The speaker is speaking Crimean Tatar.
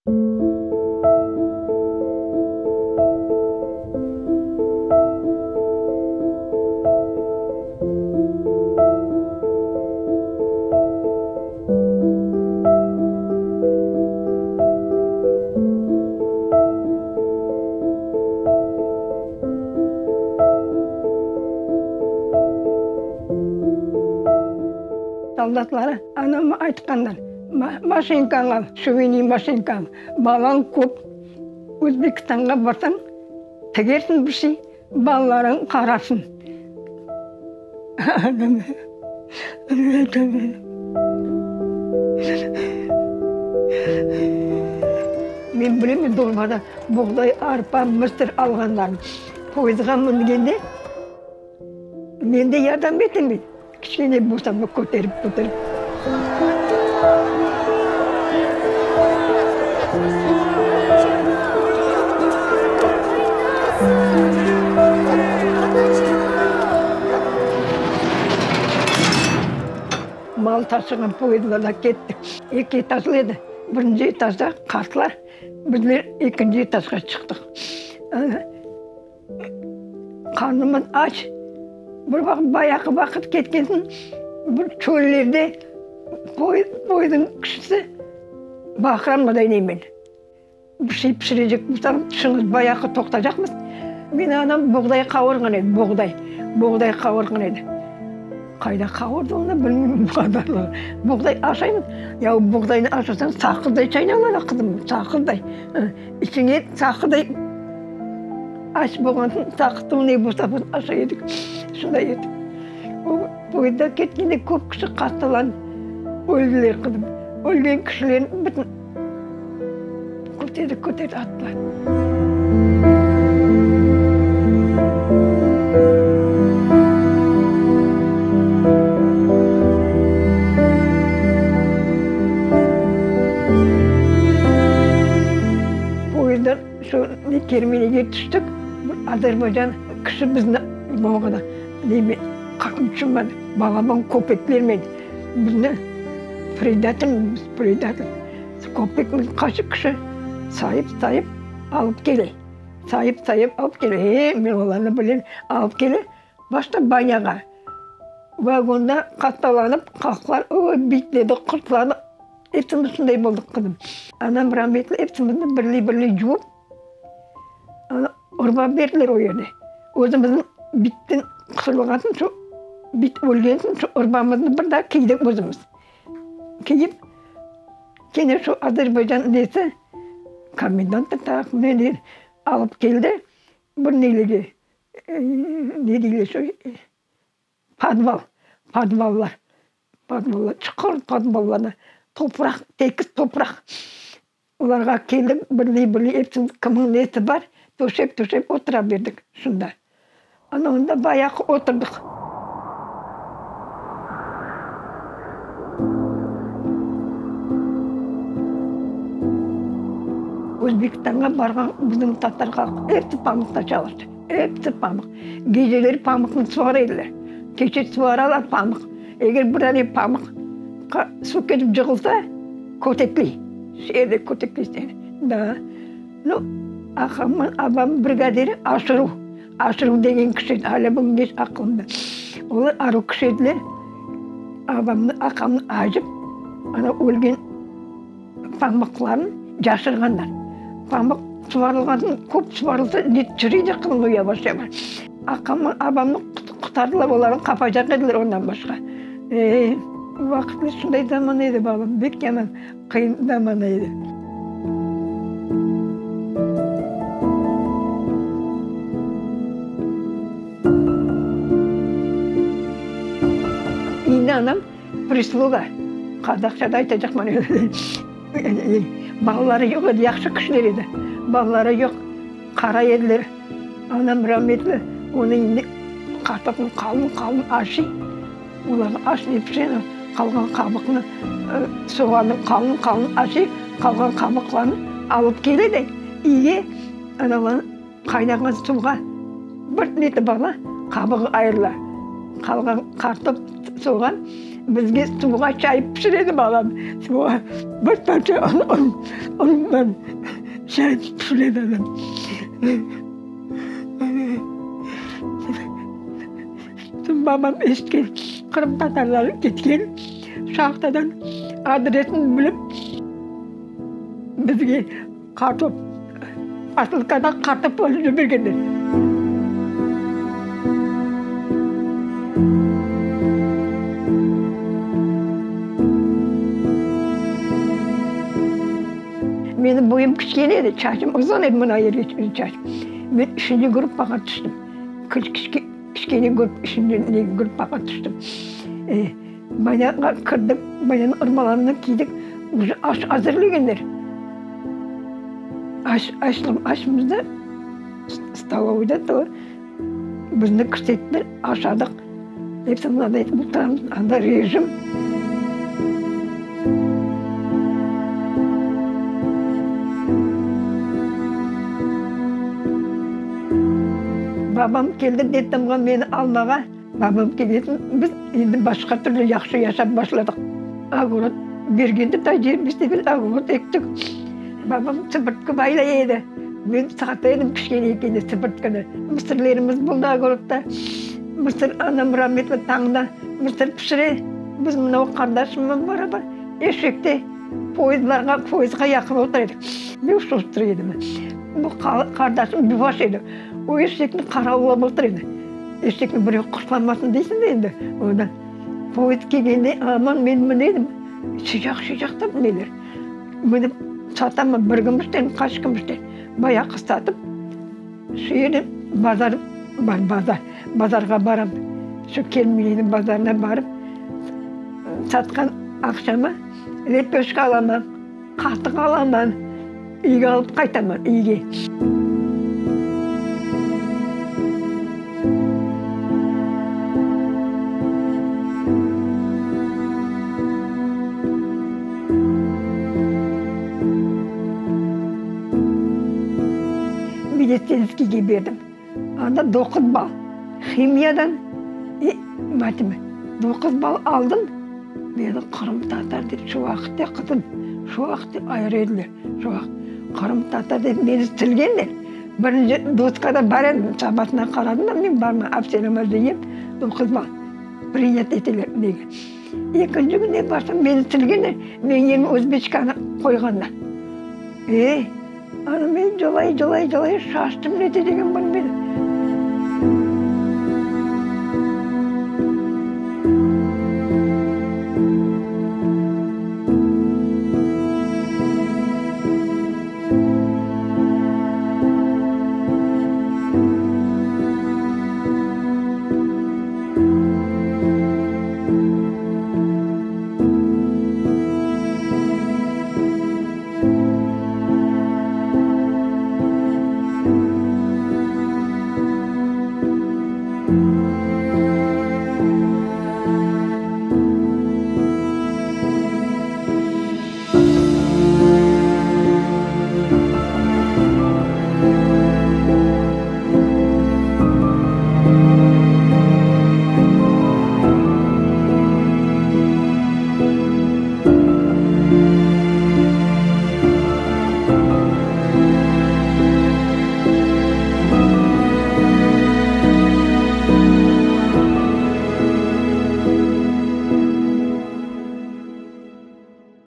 Soldatları anama aytqanlar, Maşinkañ al, şuveniy maşinkañ, balañ köp, Özbekistanğa barsañ, tigersiñ bir şey, balalarıñ qarasın. Men bilemen dolmada buğday, arpa, mısır alğanlarını. Poyezdğa mingende men de yardım etem, kiçkene bolsam da köterip köterip. Mal taşığan poyezdlarda kettik. Eki etajlı edi. Birinci etajda qartlar, bizler ekinci etajğa çıqtıq. Qarnımız aç. Bir vaqıt, bayağı vaqıt ketken soñ, bir çöllerde poyezdniñ kişisi baqıram deymen. Bir şey pişirecek bolsam, tışıñız bayağı toqtacaqmız. Meni anam buğday qavurğan edi, buğday, buğday qavurğan edi. Qayda qavurdı onı bilmeyim, bu qadarlı. Buğday aşaymız. Ya buğdaynı aşasañ, saqırday çaynalır, qızım, saqırday. İçiñe saqırday aç bolğan soñ, saqıttıñ ne bolsa aşay edik. Şunday etip. O poyezdda ketkende köp kişi hastalanıp öldiler, qızım. Ölgen kişilerniñ bütün Köterdi, köterdi attılar. Poyezdden şu Kermenege tüştik, bir Azerbaycan kişi bizni boğdı. Deymen, qamçıman, balaban köpeklermen bizni predatel, predatel. Köpekni qaç kişi sayıp-sayıp alıp kele. Sayıp-sayıp alıp kele. E, men olarnı bilem. Alıp kele, başta banyağa. Vagonda hastalanıp qalqtılar. Oy, bitledi, qurtladı. Epimiz şunday boldıq, qızım. Anam rahmetli epimizni birley-birley cuvıp, urba berdiler o yerde. Özümizniñ bitten qırılğan soñ, şu bit ölgen soñ, şu urbamıznı bir daa kiydik özümiz. Kiyip, kene şu Azerbaycan nesi, komendant da ne alıp keldi bir neylege, ne deyler şu, podval, podvallar, podvallar, çuqur podvallarda topraq, tekiz topraq. Olarğa keldik, birley-birley episi kimniñ nesi bar, töşep-töşep otura berdik şunda. Ana onda bayağı oturdıq. Özbekistanğa barğan bizim tatar halqı episi pamuqta çalıştı, episi pamuq. Geceleri pamuqnı suvara ediler. Keçe suvaralar pamuq. Eger bir dane pamuqqa suv ketip cığılsa, kötekley. Şeerde kötekley seni. Da. Nu, aqamnıñ, abamnıñ brigadiri Aşıruv, Aşıruv degen kişi edi, alâ bugüngeç aqılımda. Olar aruv kişi ediler. Abamnı, aqamnı acıp, ana ölgen pamuqlarnı yaşırğanlar. Pamuq suvarılğan soñ, köp suvarılsa, ne çürüy de qızım o yavaş-yavaş. Aqamnı, abamnı qurtardılar, olarnı qapaycaq ediler ondan başqa. E-e, o vaqıtlar şunday zaman edi, balam, bek yaman qıyın zaman edi. Endi anam prisluga, qazaqça da aytacaqman, balaları yoq edi, yahşı kişiler edi, balaları yoq, qara ediler. Anam rametli, onı endi qartopnı qalın-qalın aşıy, olarğa aş ne pişireni, qalğan qabıqnı, soğannı qalın-qalın aşıy, qalğan qabıqlarnı alıp kele de, iye, analarnı qaynağan suvğa bir neti bala, qabığı ayırıla. Qalğan qartop, soğan. Bizge suvğa çay pişiredi babam. Suvğa bir parça undan çay pişiredi anam. Babam eşitken, qırımtatarlar ketken şahtadan adresini bilip, bizge qartop, posılkada qartop alıp yibergenler. Menim boyum kiçkene edi, çaçım uzun edi, mına yerge çaçım. Men üçünci gruppağa tüştim. Kiçkene grup, üçünci gruppağa tüştim. Banâğa kirdik, banânıñ urbalarını kiydik, uje aş azırlağanlar. Aş, aşımızda stolovıyda to bizni kirsettiler, aşadıq. Episi mınanda oturamız, anda rejim. Babam keldi detdomğa meni almağa. Babam kelgen biz endi başqa türlü yahşı yaşap başladıq. Ogorod bergendi da biz de bir ogorod ektik. Babam sıbırtqı baylay edi. Men sata edim kişkene ekende sıbırtqını. Mısırlerimiz boldı ogorodda. Mısır anam rametli tañda mısır pişire. Biz mınav qardaşımnen beraber eşekte poyezdlarğa, poyezdğa yaqın otura edik. Men şostur edim. Bu qardaşım yuvaş edi. O eşekni qaravullap otura edi. Eşekni birev qurtlamasın deysiñ de endi ondan. Poyezd kelgende aman men minedim. Sıcaq-sıcaq da neler. Minip sataman bir gümüşten, qaç gümüşten. Bayağı satıp, şu yerden bazar bar, bazar. Bazarğa baram. Şu Kelmiyeniñ bazarına barıp, satqan aqşama lepöşka alaman, qatıq alaman, üyge alıp qaytaman, üyge. Meditsinskiyge berdim. Anda doquz bal himiyadan i matematik doquz bal aldım. Meni qırımtatar dep şu vaqıtta qızım, şu vaqıtta ayıra ediler, şu vaqıt. Qırımtatar dep meni silgenler. Birinci doskada bar edim, sabasına qaradım da, men barman, Abselâm degem, doquz bal prinyat eteler degen. Ekinci künü barsam, meni silgenler, menim yerime özbeçkanı qoyğanlar. E, ana men cılay-cılay-cılay şaştım, ne degem bilmedim.